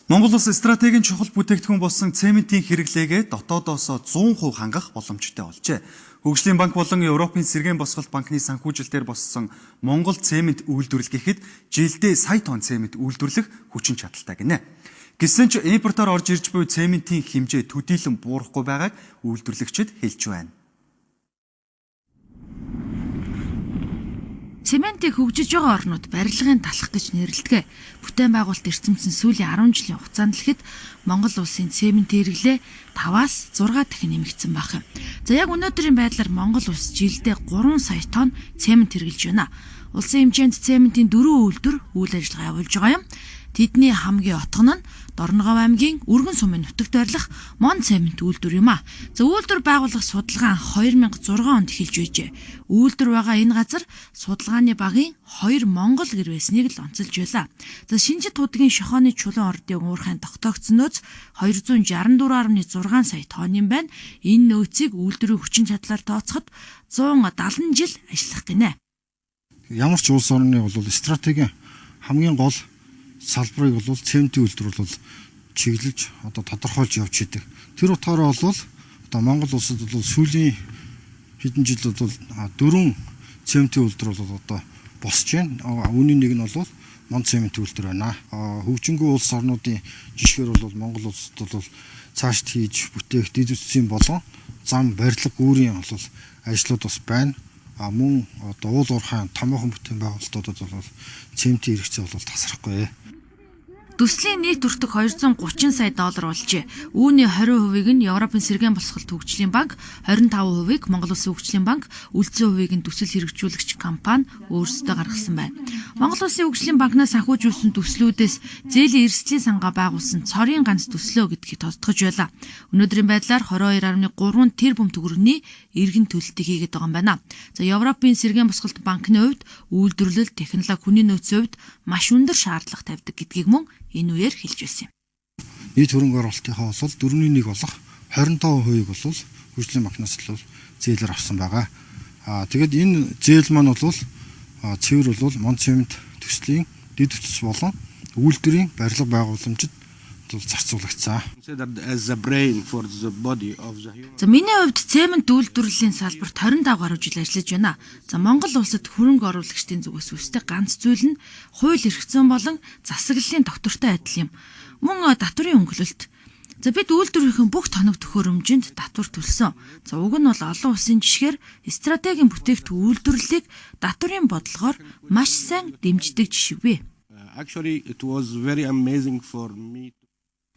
Монгол улс стратегийн чухал бүтээгдэхүүн болсон цементийн хэрэглээгээ дотоодоос 100% хангах боломжтой болжээ. Хөгжлийн банк болон Европын сэргээн босголт банкны санхүүжилтээр боссон Монгол цемент үйлдвэрлэл гэхэд жилдээ сая тонн цемент үйлдвэрлэх хүчин чадалтай гинэ. Гэсэн ч импортоор орж ирж буй цементийн хэмжээ төдийлөн буурахгүй байгааг үйлдвэрлэгчид хэлж байна. Цементийг хөгжиж байгаа орнууд барилгын талх гэж нэрлэдэг. Бүтээн байгуулалт эрчимсэн сүүлийн 10 жилийн хугацаанд л хэд Монгол улсын цемент хэрэглээ 5-аас 6 дахин нэмэгдсэн байх юм. За яг өнөөдрийн байдлаар Монгол улс жилдээ 3 сая тонн цемент хэрэглэж байна. Улсын хэмжээнд цементийн 4 үйлдвэр үйл ажиллагаа явуулж байгаа юм. Тэдний хамгийн отгон нь Дорногов аймгийн Өргөн сумын нутагт байрлах Мон цемент үйлдвэр юм а. За үйлдвэр байгуулах судалгаа 2006 онд эхэлж байжээ. Үйлдвэр байгаа энэ газар судалгааны багийн 2 монгол гэр байсныг л онцолж байлаа. За Шинжит худгийн шохооны чулуун ордын уурхайн тогтоогдсон нөөц 264.6 сая тонн юм байна. Энэ нөөцийг үйлдвэрийн хүчин чадлаар тооцоход 170 жил ажиллах гинэ. Ямар ч улс орны бол стратегийн хамгийн гол салбарыг бол цементийн үйлдвэр бол чиглэж одоо тодорхойлж явж идэг. Тэр утгаараа бол одоо Монгол улсад бол сүүлийн хэдэн жил бол 4 цементийн үйлдвэр бол одоо босч байна. Үүний нэг нь бол Мон цемент үйлдвэр байна. Хөгжингүй улс орнуудын жишгээр бол Монгол улсад бол цаашд хийж бүтээх дэд бүтцийн болон зам барилга үүрийн бол ажлууд бас байна. Мөн одоо уул уурхайн томоохон бүтээн байгуулалтуудад бол цементийн хэрэгцээ бол тасрахгүй. Төслийн нийт өртөг 230 сая доллар болжээ. Үүний 20%-ийг нь Европын сэргээн босголт хөгжлийн банк, 25%-ийг Монгол Улсын хөгжлийн банк, үлдсэн хувийг нь төсөл хэрэгжүүлэгч компани өөрсдөө гаргасан байна. Монгол Улсын хөгжлийн банкнаас санхүүжүүлсэн төслүүдээс зээлийн эрсдлийн сангаа байгуулсан цорын ганц төслөө гэдгийг тодтогч байлаа. Өнөөдрийн байдлаар 22.3 тэрбум төгрөгийн эргэн төлөлтийг хийгээд байгаа юм байна. За Европын сэргээн босголт банкны хувьд үйлдвэрлэл, технологи, хүний нөөцийн хувьд маш өндөр шаардлага тавьдаг гэдгийг мөн энэ үеэр хэлж байсан юм. Нийт хөрөнгө оруулалтынхаа бол 4-ний 1 болох 25%-ийг бол хөгжлийн банкнаас л зээлээр авсан байгаа. Тэгээд энэ зээл маань бол цэвэр бол Мон цемент төслийн дэд бүтц болон үйлдвэрийн барилга байгууламжид бол зарцуулагдсан. За миний хувьд цемент үйлдвэрлэлийн салбарт 25 гаруй жил ажиллаж байна. За Монгол улсад хөрөнгө оруулагчдын зүгээс өсдөг ганц зүйл нь хууль эрх зүйн болон засаглалын доктортой адил юм. Мөн татврын өнгөлөлт. За бид үйлдвэрийн бүх тоног төхөөрөмжинд татвар төлсөн. За уг нь бол олон улсын жишгээр стратегийн бүтээгдэхүүн үйлдвэрлэлийг татврын бодлогоор маш сайн дэмждэг жишг бий. Actually, it was very amazing for me.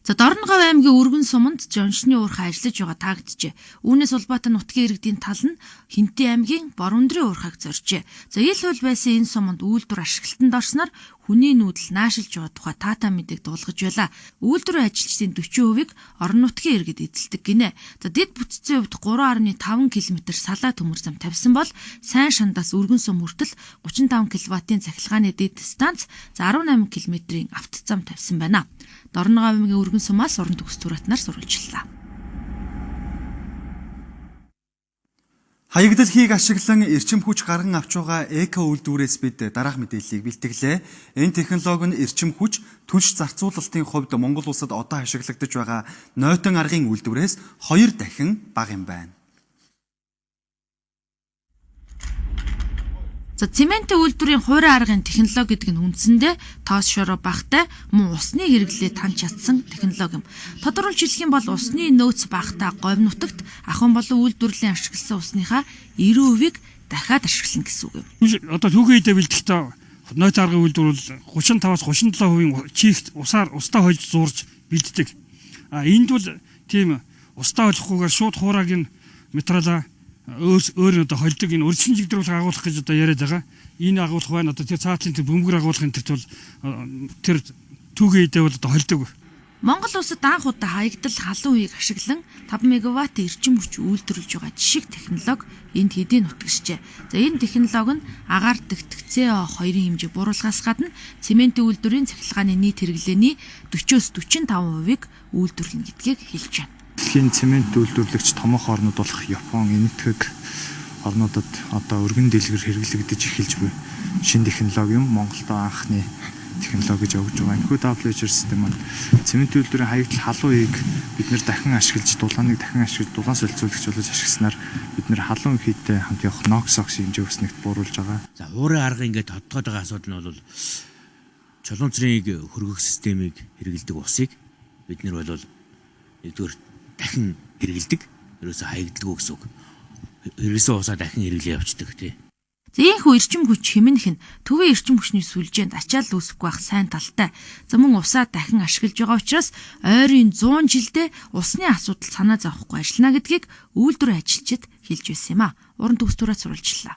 За Дорногов аймгийн Өргөн суманд Жоншны уурхай ажиллаж байгаа таагджээ. Үүнээс улбаатай нутгийн иргэдийн тал нь Хинтээ аймгийн Борөндрийн уурхайг зоржээ. За ил хөл байсан энэ суманд үйлдвэр ашиглалтанд орсноор хүний нүүдэл наашилж байгаа тухай таатай мэдээг дуулгаж байлаа. Үйлдвэрийн ажилчдын 40%-ийг орон нутгийн иргэд эзэлдэг гинэ. За дэд бүтцийн хувьд 3.5 км салаа төмөр зам тавьсан бол сайн шандаас Өргөн сум хүртэл 35 кВт-ийн цахилгааны дэд станц за 18 км-ийн автозам тавьсан байна. Дорногов аймгийн Өргөн сумаас уран төгс туратнаар сурвалжлаа. Хаягдал хийг ашиглан эрчим хүч гарган авч байгаа эко үйлдвэрээс бид дараах мэдээллийг бэлтгэлээ. Энэ технологи нь эрчим хүч түлш зарцуулалтын хувьд Монгол улсад одоо ашиглагдаж байгаа нойтон аргын үйлдвэрээс 2 дахин бага юм байна. За цементийн үйлдвэрийн хуурай аргын технологи гэдэг нь үндсэндээ тоос шороо багтай мөн усны хэрэглээ таньж чадсан технологи юм. Тодорхойлж хэлэх юм бол усны нөөц багтай говь нутагт ахуйн болон үйлдвэрлэлийн ашигласан усныхаа 90%-ийг дахиад ашиглана гэсэн үг юм. Одоо түүхийдээ бэлтгэхдээ нойтон аргын үйлдвэр бол 35-аас 37% чихт усаар устаа хольж зуурж бэлддэг. А энд бол тийм устаа холихгүйгээр шууд хурааг нь материалаа өөр одоо холдог энэ өрсөн жигдрүүлэх агуулах гэж одоо яриад байгаа. Энэ агуулах байна. Одоо тэр цаатлын тэр бөмбөр агуулахын тэр бол тэр түүхийдээ бол одоо холдог. Монгол улсад анх удаа хаягдал халуун үеийг ашиглан 5 мегаватт эрчим хүч үйлдвэрлэж байгаа жишг технологи энд хэдийн нутагшжээ. За энэ технологи нь агаар дэгдэх CO2-ын хэмжээ бууруулахаас гадна цементийн үйлдвэрийн цахилгааны нийт хэрэглээний 40-оос 45%-ийг үйлдвэрлэнэ гэдгийг хэлж байна. Дэлхийн цемент үйлдвэрлэгч томоохон орнууд болох Япон, Энэтхэг орнуудад одоо өргөн дэлгэр хэрэглэгдэж эхэлж буй шинэ технологи юм. Монголд анхны технологиж өгж байгаа. Энэхүү WHR систем маань цементийн үйлдвэрийн хаягдал халуун үеийг бид нэр дахин ашиглаж, дулааныг дахин ашиглаж, дулаан солилцуулагч болж ашигласнаар бид нэр халуун хийдтэй хамт явах NOx окс хэмжээ өснөгт бууруулж байгаа. За хуурын арга ингээд тодтогоод байгаа асуудал нь бол чулуун цэрийг хөргөх системийг хэрэглэдэг усыг бид нар бол нэгдүгээр дахин хэрэглэдэг. Ерөөсө хаягдалгүй гэсэн үг. Хэрэглэсэн усаа дахин хэрэглээ явцдаг тий. За ийхүү эрчим хүч хэмнэх нь төвийн эрчим хүчний сүлжээнд ачаал үүсэхгүй байх сайн талтай. За мөн усаа дахин ашиглаж байгаа учраас ойрын 100 жилдээ усны асуудал санаа зовхгүй ажиллана гэдгийг үйлдвэр ажилчид хэлж байсан юм а. Уран төгс түрээ сурвалжлаа.